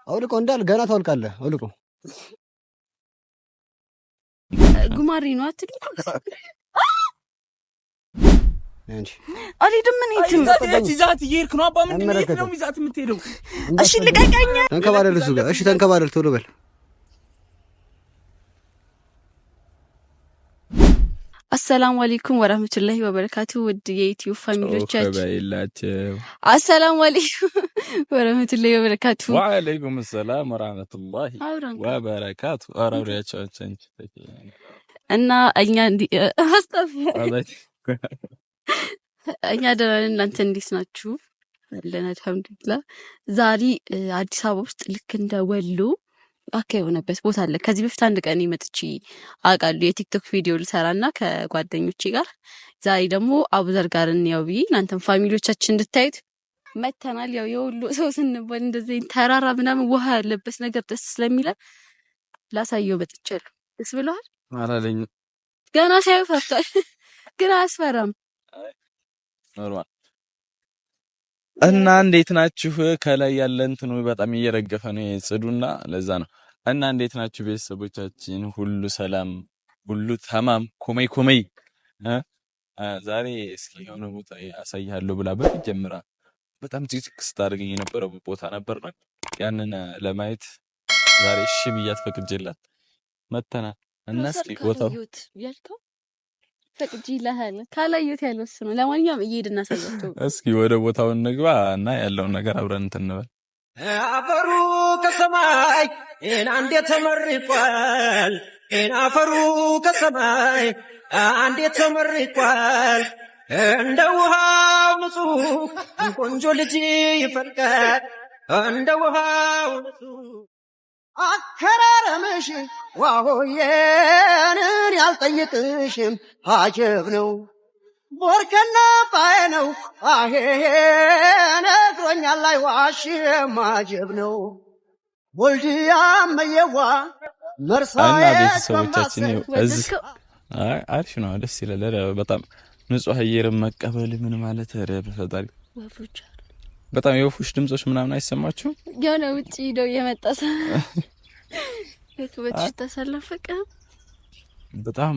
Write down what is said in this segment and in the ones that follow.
አውልቀው እንዳል ገና ታወልቃለህ። አውልቀው። ጉማሬ ነው አትልም? አንቺ አልሄድም። እኔ የትም። ይዛት እየሄድክ ነው አባ። ምንድን ነው የት ነው ይዛት የምትሄደው? እሺ ልቀቀኝ። ተንከባለል፣ እሱ ጋር እሺ፣ ተንከባለል፣ ቶሎ በል። አሰላሙ አለይኩም ወራህመቱላሂ ወበረካቱ። ውድ የዩቲዩብ family ዎቻችን በይላቸው። አሰላሙ አለይኩም ወራህመቱላሂ ወበረካቱ። ወአለይኩም ሰላም ወራህመቱላሂ ወበረካቱ። አራውሪያቸው እና እኛ እንዲ እኛ ደህና ነን። እናንተ እንዴት ናችሁ? አለን አልሐምዱሊላህ። ዛሬ አዲስ አበባ ውስጥ ልክ እንደ ወሎ ጫካ የሆነበት ቦታ አለ። ከዚህ በፊት አንድ ቀን መጥቼ አውቃለሁ የቲክቶክ ቪዲዮ ልሰራና ከጓደኞቼ ጋር። ዛሬ ደግሞ አቡዘር ጋር እንያው ብዬ እናንተም family ዎቻችን እንድታዩት መተናል። ያው የወሎ ሰው ስንባል እንደዚህ ተራራ ምናምን ውሃ ያለበት ነገር ደስ ስለሚለን ላሳየው መጥቻለሁ። ደስ ብለዋል አላለኝም። ገና ሳየው ፈርቷል፣ ግን አያስፈራም። Normal። እና እንዴት ናችሁ? ከላይ ያለ እንትኑ በጣም እየረገፈ ነው ጽዱና፣ ለዛ ነው። እና እንዴት ናችሁ ቤተሰቦቻችን? ሁሉ ሰላም፣ ሁሉ ተማም፣ ኮመይ ኮመይ። ዛሬ እስኪ የሆነ ቦታ አሳይሃለሁ ብላ በፊት ጀምራ በጣም ጭቅጭቅ ስታደርገኝ የነበረው ቦታ ነበር ነው። ያንን ለማየት ዛሬ እሺ ብያት ፈቅጄላት መተናል። እና እስኪ ቦታው ያልከው ፈቅጄ ይልሃል ካላየሁት ያለው እሱ ነው። ለማንኛውም እየሄድን እናሳያቸው። እስኪ ወደ ቦታው እንግባ እና ያለውን ነገር አብረን እንትን እንበል። አፈሩ ከሰማይ አንዴ ተመርቋል። አፈሩ ከሰማይ አንዴ ተመርቋል። እንደ ውሃው ንጹህ ቆንጆ ልጅ ይፈልቃል። እንደ ውሃው ንጹህ አከራረምሽ ዋሆየንን ያልጠይቅሽም አጀብ ነው። ቦርከና ባዬ ነው አሄሄ ነግሮኛል አይዋሽም አጀብ ነው። ወልድያ መየዋ እና ቤተሰቦቻችን እዚህ አሪፍ ነው፣ ደስ ይላል። ኧረ በጣም ንጹህ አየር መቀበል ምን ማለት ኧረ በፈጣሪ በጣም የወፎች ድምጾች ምናምን አይሰማችሁም? የሆነ ውጪ ሄደው የመጣ ሰው የኩበት ሽታ ሳላፈቀ በጣም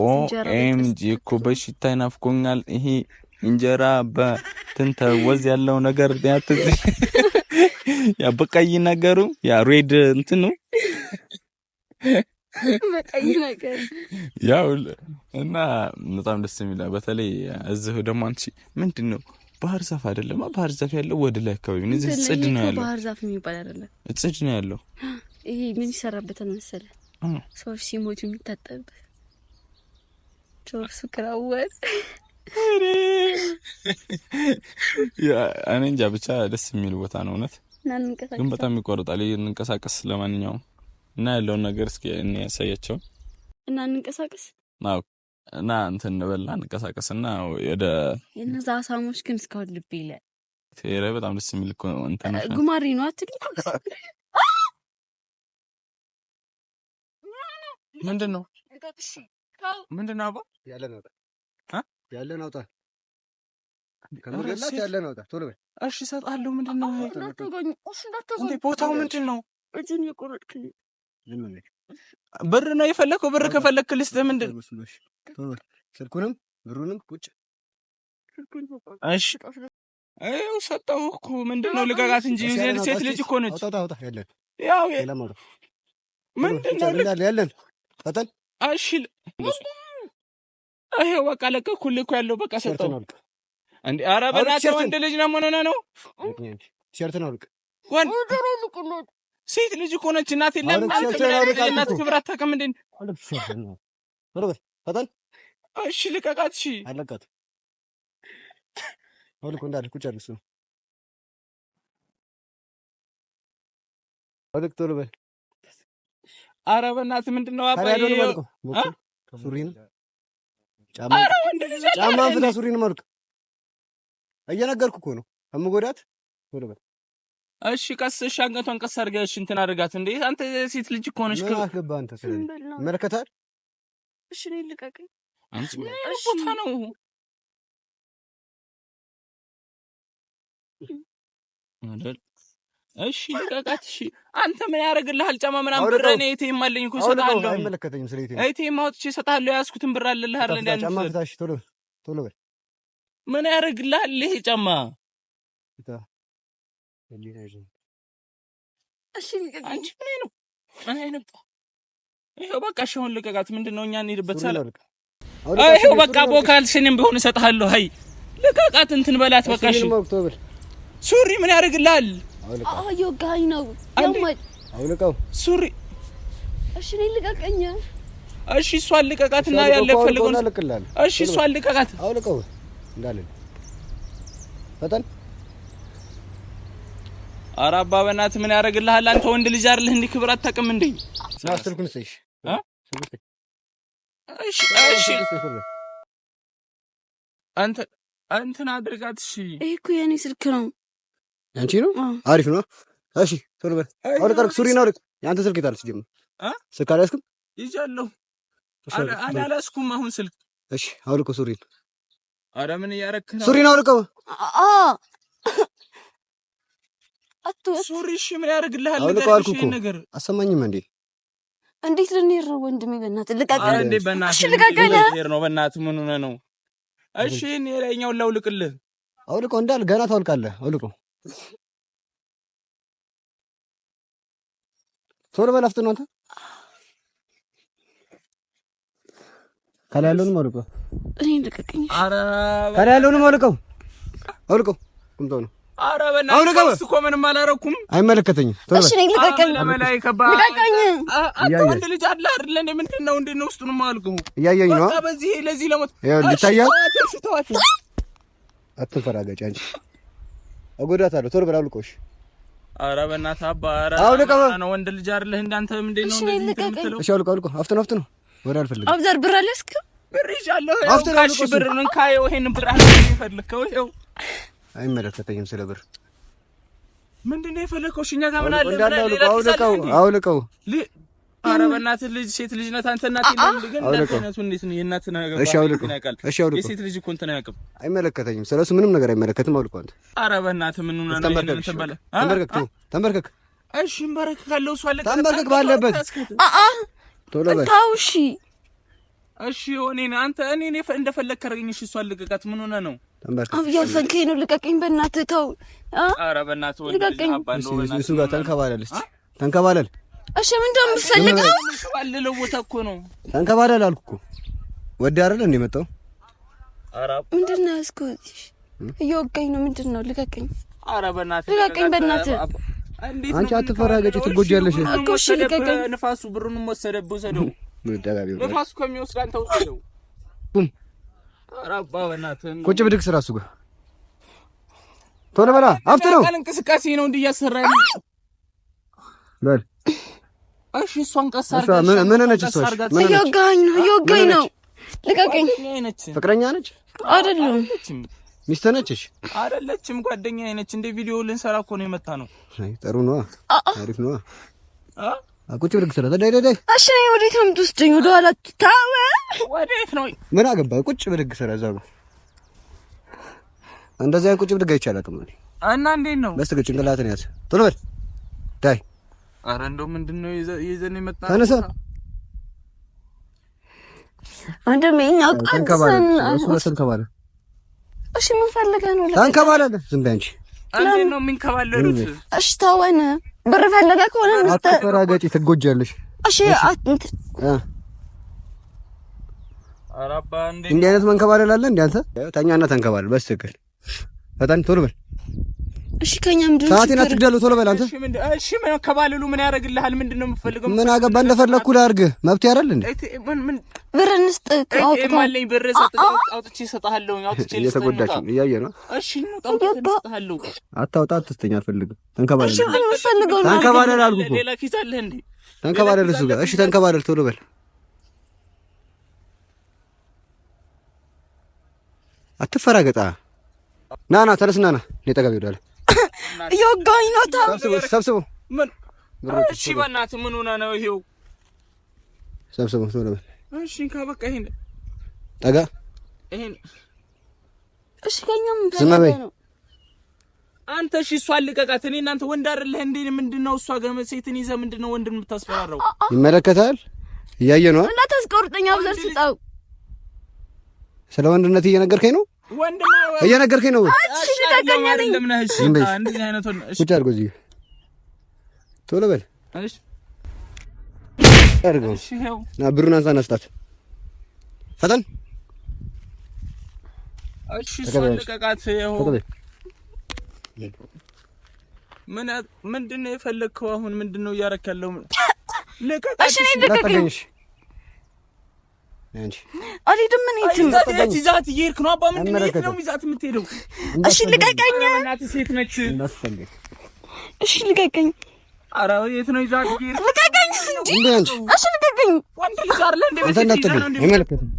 OMG እኮ በሽታ ይናፍቆኛል። ይሄ እንጀራ በእንትን ተወዝ ያለው ነገር ያ በቀይ ነገሩ ያ red እንትኑ በቀይ ነገር ያው እና በጣም ደስ የሚል በተለይ እዚህ ደግሞ አንቺ ምንድን ነው ባህር ዛፍ አይደለም? ባህር ዛፍ ያለው ወደ ላይ አካባቢ ነው። እዚህ ጽድ ነው ያለው። ባህር ዛፍ የሚባል አይደለም፣ ጽድ ነው ያለው። ይሄ ምን ይሰራበታል መሰለህ? ሰዎች ሲሞቱ የሚታጠብበት ጆርሱ ክራወት። ያ እኔ እንጃ ብቻ ደስ የሚል ቦታ ነው እውነት፣ ግን በጣም ይቆርጣል። እንንቀሳቀስ ለማንኛውም እና ያለውን ነገር እስኪ እንያሳያቸው እና እንንቀሳቀስ። አዎ እና እንትን እንበልና እንቀሳቀስና ወደ እነዛ አሳሞች ግን እስካሁን ልቤ ይላል። ኧረ በጣም ደስ የሚል እኮ እንትን ጉማሬ ነው አትልም? ምንድን ነው ምንድን ነው አባ? ያለን አውጣ፣ ያለን አውጣ፣ ከመገላት ያለን አውጣ፣ ቶሎ በል። እሺ እሰጥሃለሁ። ምንድን ነው እንዴ? ቦታው ምንድን ነው? ብር ነው የፈለከው? ብር ከፈለክ ልስጥህ። ምንድን ስልኩንም ብሩንም ቁጭ። እሺ ይኸው ሰጠው እኮ። ምንድን ነው ልቀቃት እንጂ ሴት ልጅ እኮ ነች። ያው ምንድን ነው ያለን ፈጠን። እሺ ይኸው በቃ ለቀኩልህ እኮ ያለው በቃ ሰጠው። እንዴ ኧረ በእናትህ ወንድ ልጅ ነው። ምን ሆነህ ነው? ቲሸርትን አውልቅ። ሴት ልጅ እኮ ነች። እናት የለም እናት ክብር አታውቅም እንዴ? ፈጠን። እሺ ልቀቃት። እሺ አለቃት። አውልቅ እንዳለ ቁጭ አድርግ። እሱ አውልቅ፣ ቶሎ በል። ኧረ በእናትህ ምንድን ነው አባዬ? ሱሪን ጫማን ፍታ፣ ሱሪን አውልቅ። እየነገርኩህ እኮ ነው ከምጎዳት፣ ቶሎ በል። እሺ ቀስ፣ እሺ አንገቷን ቀስ አድርገህ እሺ እንትን አድርጋት። እንዴ አንተ ሴት ልጅ እኮ ነሽ። ምን አገባህ አንተ? ስለኔ ይመለከታል። እሺ እኔን ልቀቀኝ። አንቺ ምን አይነት ቦታ ነው? አይደል? እሺ ልቀቃት። እሺ አንተ ምን ያደርግልሃል? ጫማ ምናምን ብር እኔ ATM አለኝ እኮ እሰጥሃለሁ። አይመለከተኝም። ስለ ATM ATM አውጥቼ እሰጥሃለሁ። የያዝኩትን ብር አለልህ አይደል? እንዴ ጫማ ፍታሽ፣ ቶሎ ቶሎ በል። ምን ያደርግልሃል ይሄ ጫማ? እሺ ልቀቀኝ። አንቺ ምን አይነት ምን አይነት ይኸው በቃ እሺ፣ አሁን ልቀቃት። ምንድን ነው እኛ እንሂድበት ሰላም። ይኸው በቃ ቦካልሽንም ቢሆን እሰጥሃለሁ። አይ ልቀቃት፣ እንትን በላት በቃ። እሺ ሱሪ ምን ያደርግልሃል? አዎ እየወጋኸኝ ነው። አውልቀው ሱሪ። እሺ እኔን ልቀቀኝ። እሺ እሷን ልቀቃትና ያለ ፈልገውን እሺ እሷን ልቀቃት። አውልቀው እንዳለ ፈጠን። ኧረ አባ በእናትህ ምን ያደርግልሃል? አንተ ወንድ ልጅ አይደለህ እንዴ? ክብር አታውቅም እንዴ? ና ስልኩን ስጠኝ። እሺ እሺ አንተ እንትን አድርጋት። እሺ ይሄ እኮ የኔ ስልክ ነው። ያንቺ ነው? አሪፍ ነው። እሺ ቶሎ በል አውልቅ፣ አውልቅ፣ ሱሪን አውልቅ። የአንተ ስልክ የት አለ ሲጀምር? ስልክ አልያዝክም? ይዣለሁ። አልያዝኩም አሁን ስልክ። እሺ አውልቀው ሱሪን። ኧረ ምን እያደረክ ነው? ሱሪን አውልቀው። ሱሪ እሺ ምን ያደርግልሃል? አውልቀው አልኩህ እኮ። አሰማኝም እንዴ? እንዴት ልንሄድ ነው ወንድሜ? በእናትህ ልቀቀኝ። ኧረ እንዴ በእናትህ እሺ ልቀቀኝ። ልንሄድ ነው በእናትህ። ምን ሆነህ ነው? እሺ እኔ ላይኛውን ላውልቅልህ። አውልቀው እንዳል ገና ታውልቃለህ። አውልቀው ቶሎ በል አፍጥነው። አንተ ከላይ ያለውንም አውልቀው። እኔን ልቀቀኝ። ኧረ ከላይ ያለውንም አውልቀው፣ አውልቀው። ቁምጣው ነው። ኧረ በእናትህ እሱ እኮ ምንም አላደረኩም። አይመለከተኝም። እሺ እኔን ልቀቀኝ፣ ልቀቀኝ። አንተ ወንድ ልጅ አለ አይደለ? እንዴ ምንድን ነው? እንዴት ነው ውስጡንም አውልቀው? እያየኝ ነው። በቃ በዚህ ለዚህ ለሞት ይኸውልህ፣ ይታያል። እሺ ተዋት። አትንፈራገጭ አንቺ፣ እጎዳታለሁ። ቶሎ በል አውልቀው። እሺ ኧረ በእናትህ አባ፣ ኧረ አውልቀው። ወንድ ልጅ አይደለህ እንደ አንተ ምንድን ነው እንደዚህ የምትለው? እሺ አውልቀው፣ አውልቀው። አፍጥነው፣ አፍጥነው። ወደ አልፈልግም። አብዛር ብር አልያዝክም? ብር ይዣለሁ። አፍጥነው፣ እሺ አውልቀው። ብሩን እንካ፣ ይኸው ይሄንን ብር አንተ የፈለግከው ይኸው። አይመለከተኝም ስለ ብር። ምንድን ነው የፈለግከው? እሺ እኛ ጋር ምን አለ? እንዳለ አውልቀው፣ አውልቀው፣ አውልቀው። ኧረ በእናትህ ልጅ ሴት ልጅ ናት። አንተ እናት የለህም ግን አውልቀው። እናትነቱ እንዴት ነው? የእናትህ ነገር እሺ አውልቀው፣ እሺ አውልቀው። የሴት ልጅ እኮ እንትን አያውቅም። አይመለከተኝም ስለሱ ምንም ነገር አይመለከትም። አውልቀው አንተ። ኧረ በእናትህ ምን ሆነህ ነው? ተንበርከክ፣ ይሄንን እንትን በለ። ተንበርከክ፣ ተው፣ ተንበርከክ። እሺ እንበረከካለሁ። እሷ አለቀ። ተንበርከክ ባለበት። ቶሎ በል። ተው እሺ። እሺ እኔን አንተ እኔን እንደፈለግህ አድርገኝ። እሺ እሷን ልቀቃት። ምን ሆነህ ነው? ተንበርከክ። አብ እያፈንከኝ ነው። ልቀቀኝ በእናትህ ተው። ኧረ በእናትህ ወንድ ልጅ ልቀቀኝ። አባ እንደው በእናትህ እሱ ጋር ተንከባለል፣ እስኪ ተንከባለል። እሺ ምንድን ነው የምትፈልገው? ባልለው ቦታ እኮ ነው። ተንከባለል አልኩህ እኮ። ወደ አይደል እንደ የመጣው? ኧረ ምንድን ነው ያዝኩት? እየወጋኝ ነው። ምንድን ነው? ልቀቀኝ። ኧረ በእናትህ ልቀቀኝ በእናትህ። እንዴት አንቺ አትፈራገጪ፣ ትጎጃለሽ እኮ። እሺ ልቀቀኝ። ንፋሱ ብሩንም ወሰደብህ፣ ውሰደው። ንፋሱ ከሚወስድ አንተ ውሰደው። ቁም። ኧረ አባ በእናትህ ቁጭ ብድግ ስራ እሱ ጋር ቶሎ በላ፣ አፍጥነው። አካል እንቅስቃሴ ነው እንዲህ እያሰራ ያለው። በል እሺ እሷን ቀስ እሷ አድርጋ ምን ነች? እሷ ምን ነች? እየወጋኝ ነው፣ እየወጋኝ ነው። ልቀቀኝ። ነች ፍቅረኛ ነች? አይደለም። ሚስት ነች? እሺ አይደለችም፣ ጓደኛዬ ነች። እንደ ቪዲዮ ልንሰራ እኮ ነው የመጣ ነው። አይ ጥሩ ነዋ፣ አሪፍ ነዋ። ቁጭ ብድግ ስራ። ዳይ ዳይ ዳይ። እሺ እኔ ወዴት ነው የምትወስደኝ? ወደ ኋላ ተው። ወዴት ነው? ምን አገባ? ቁጭ ብድግ ስራ እዛው ነው። እንደዚህ አይነት ቁጭ ብድግ አይቼ አላውቅም እኔ። እና እንዴት ነው? በስተቀር ጭንቅላትን ያዝ። ቶሎ በል ዳይ። ኧረ እንደው ምንድን ነው ይዘን የመጣ ተነሳ። ወንድሜ እኛ ተንከባለል፣ እሱ ጋር ተንከባለል። እሺ ምን ፈልገህ ነው? ተንከባለል። ዝም በይ አንቺ። እንዴት ነው የሚንከባለሉት? እሺ ተወን። ብር ፈልገህ ከሆነ አትፈራገጪ፣ ትጎጃለሽ። እሺ ኧረ አባ እንዴት እንዲህ አይነት መንከባለል አለ እንዴ አንተ? ተኛና ተንከባለል በስትክክል። ፈጠን ቶሎ በል። እሺ ከኛ ምንድን ነው ሰዓቴን አትግደሉ። ቶሎ በል አንተ። እሺ መንከባለሉ ምን ያደርግልሃል? ምንድን ነው የምትፈልገው? ምን አገባ? እንደፈለግኩ ላድርግ፣ መብቴ አይደል እንዴ? ምን ብር እንስጥ። ATM አለኝ፣ ብር አውጥቼ እሰጥሃለሁ። አውጥቼ እየተጎዳች ነው፣ እያየህ ነው። እሺ እሰጥሃለሁ። አታውጣ፣ አትስተኝ፣ አልፈልግም። ተንከባለል፣ እሺ ምን የምትፈልገው ነው? ተንከባለል አልኩህ እኮ። ሌላ ኪስ አለህ እንዴ? ተንከባለል እሱ ጋር። እሺ ተንከባለል፣ ቶሎ በል። አትፈራገጣ። ና ና፣ ተነስ፣ ና ና፣ እኔ ጠጋ ብዬ እየወጋኝ ነው። ተው። ሰብስበው፣ ሰብስበው። ምን? እሺ በእናትህ ምን ሆነህ ነው? ይሄው ሰብስበው፣ ቶሎ በል። እሺ እንካ በቃ ይሄን ጠጋ። ይሄን እሺ ከኛ ምን ዝም በይ። ፈልገህ ነው? አንተ እሺ፣ እሷን ልቀቃት። እኔ እናንተ ወንድ አይደለህ እንዴ? ምንድነው እሷ ጋር ሴትን ይዘህ ምንድነው ወንድን የምታስፈራራው? ይመለከታል። እያየ ነው። እንዳታስቆርጠኝ አብዘር ስጠው። ስለ ወንድነት እየነገርከኝ ነው፣ እየነገርከኝ ነው። እሺ ልቀቀኝ አለኝ። ቁጭ አድርጎ እዚህ ቶሎ በል። እሺ አድርገው ና፣ ብሩን አንሳና ስጣት። ፈጠን። እሺ እሷን ልቀቃት። ይኸው ምን ምንድን ነው የፈለግከው አሁን? ምንድን ነው እያደረክ ያለው? ልቀቃት። እሺ እኔን ልቀቀኝ። አልሄድም። እኔ የትም ይዛት እየሄድክ ነው አባ። ምንድን ነው የት ነው ይዛት የምትሄደው? እሺ ልቀቀኝ። እናትህ ሴት ነች። እሺ ልቀቀኝ። ኧረ የት ነው ይዛት እየሄድክ? ልቀቀኝ እንጂ። እሺ ልቀቀኝ። ወንድ ልጅ አይደለ እንዴ? አንተ እንዳትጠገኝ፣ አይመለከትም።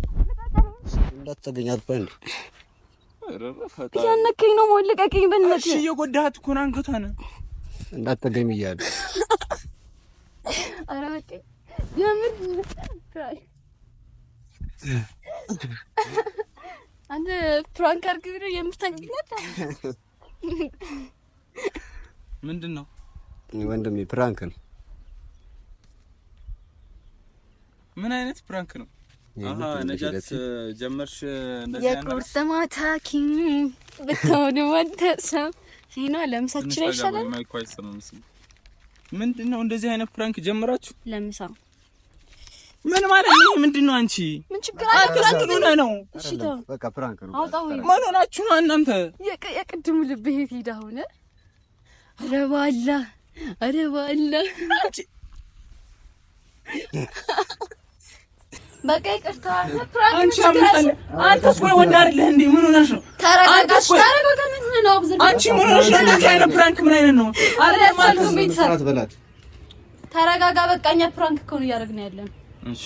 እንዳትጠገኝ አልኩህ እንዴ። እያነከኝ ነው። ልቀቀኝ በእናትህ። እሺ እየጎዳሃት እኮ ነው አንገቷን። እንዳትጠገኝ ብያለሁ። ኧረ በቃ የምር አንተ prank አድርግ ብሎ የምታንቅኛት ምንድን ነው ወንድሜ? Prank ነው። ምን አይነት prank ነው? አሃ ነጃት ጀመርሽ። እንደዚህ የቁርጥ ማታ ኪም ብትሆን አንተ ሰው ይና ለምሳችን አይሻልም? ምንድን ነው እንደዚህ አይነት prank ጀምራችሁ? ለምሳ ምን ማለት ነው? ምንድን ነው አንቺ? ምን ችግር አለ? Prank ነው ነው። እሺ ተው በቃ prank ነው። አውጣው። ምን ሆናችሁ ነው እናንተ? የቅድሙ ልብህ የት ሄደ አሁን? ኧረ በአላህ፣ ኧረ በአላህ። በቃ ይቅርታ። Prank አንቺ አንተስ ቆይ ወንድ አይደለህ እንዴ? ምን ሆነሽ ነው? ተረጋጋ፣ ተረጋጋ። ምን ሆነህ ነው? አብዘር አንቺ ምን ሆነሽ ነው? እንደዚህ አይነት prank ምን አይነት ነው? አረ ቤተሰብ ተረጋጋ። በቃ እኛ prank እኮ ነው እያደረግን ያለን። እሺ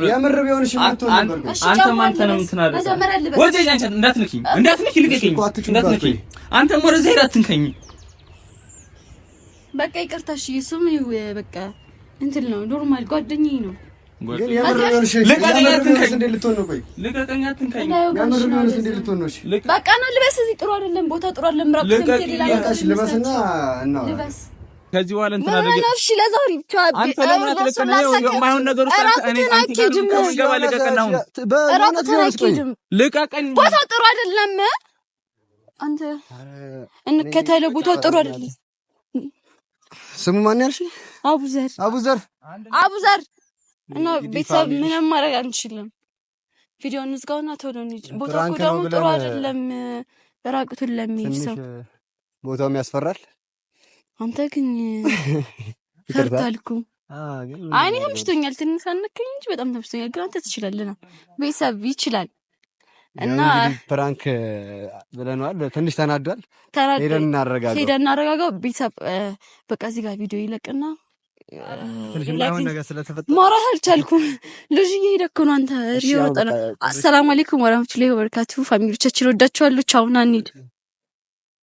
የምር ቢሆንሽ የምትሆን ነበር። አንተም አንተንም እንትን አለ ወደዚህ አንቺ እንዳትነኪኝ፣ እንዳትነኪ፣ ልቀቀኝ፣ እንዳትነኪኝ። አንተም ወደዚህ ሄድ አትንከኝ። በቃ ይቅርታ። እሺ እሱም በቃ እንትን ነው normal ጓደኛዬ ነው። ግን የምር ቢሆንሽ እንዴት ልትሆን ነው? ቆይ ልቀቀኝ፣ አትንከኝ። የምር ቢሆንስ እንዴት ልትሆን ነው? እሺ በቃ ና ልበስ። እዚህ ጥሩ አይደለም፣ ቦታው ጥሩ አይደለም። በቃ እሺ ልበስና እናውራ። ልበስ ከዚህ በኋላ እንትን አድርገህ እሺ ለዛሬ ብቻ አንተ ለምን አትለቀንም? የማይሆን ነገር ውስጥ እኔ አንተ ጋር ልቀቀን። አሁን ልቀቀኝ። ቦታው ጥሩ አይደለም። አንተ እንከተለው። ቦታው ጥሩ አይደለም። ስሙ ማን ያልሽ? አቡዘር አቡዘር አቡዘር። እና ቤተሰብ ምንም ማድረግ አንችልም። ቪዲዮውን እንዝጋውና ቶሎ እንሂድ። ቦታው እኮ ደግሞ ጥሩ አይደለም። ራቁቱን ለሚሄድ ሰው ቦታውም ያስፈራል። አንተ ግን ፈርታልኩ። አይ እኔ ተመችቶኛል። ትንሽ አነከኝ እንጂ በጣም ተመችቶኛል። ግን አንተ ትችላለህ። ቤተሰብ ይችላል። እና Prank ብለነዋል። ትንሽ ተናዷል። ሄደን እናረጋጋው፣ ሄደን እናረጋጋው። ቤተሰብ በቃ እዚህ ጋር ቪዲዮ ይለቅና ማውራት አልቻልኩም። ልጅ እየሄደ እኮ ነው። አንተ እየሮጠ ነው። السلام عليكم ورحمة الله وبركاته። Family ዎቻችን ወዳችኋለሁ። ቻው፣ ና እንሂድ።